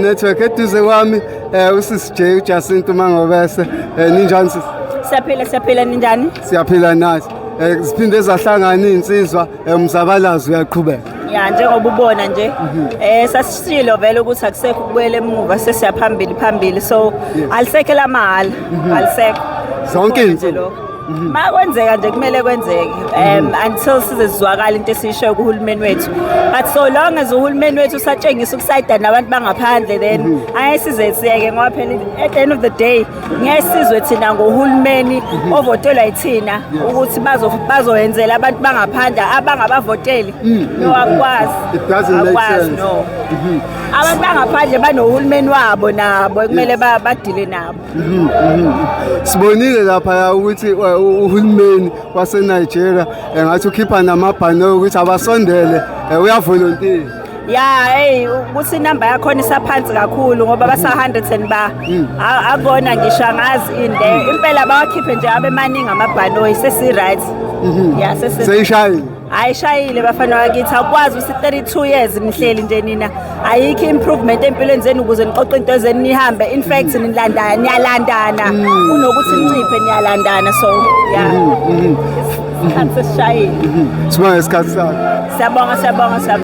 Network eduze kwami usisi J uJacinta Mangobese. Ninjani sisi? Siyaphila, siyaphila, ninjani? Siyaphila nathi. Siphinde zahlangana insizwa, umzabalazo uyaqhubeka. Ya, njengoba ubona nje, sasishilo vele ukuthi akusekho ukubuyela emuva, sesiyaphambili phambili, so alisekho lamahhala, alisekho. Zonke Kukhona nje iy'nsuku. lokho. Ma kwenzeka nje kumele kwenzeke until size sizwakala into esiyishoyo kuhulumeni wethu, but so long as uhulumeni wethu usatshengisa ukusayida nabantu bangaphandle, then angeke size siyeke, ngoba phela at the end of the day ngeke sizwe thina ngohulumeni ovotelwa yithina ukuthi bazoyenzela abantu bangaphandle abangabavoteli. No, akukwazi. It doesn't make Akukwazi, sense. no, abantu bangaphandle banohulumeni wabo nabo ekumele badile nabo. Sibonile lapha ukuthi uhulumeni waseNigeria engathi ukhipha namabhanoyi ukuthi abasondele, uyavolontiya. Ya, hey, ukuthi inamba yakhona isaphansi kakhulu ngoba basa 100 and ba akona ngisho angazi ini le impela, bawakhiphe nje abe maningi amabhanoyi, sesi right, ya, sesi Seyishayile. Ayishayile, bafana bakithi. Akwazi ukuthi 32 years nihleli nje nina, ayikho improvement empilweni zenu ukuze niqoqe into zenu nihambe. In fact nilandana, niyalandana kunokuthi ninciphe, niyalandana. So yeah, isikhathi sesishayile. Sibonge isikhathi sakho. Siyabonga, siyabonga, siyabonga.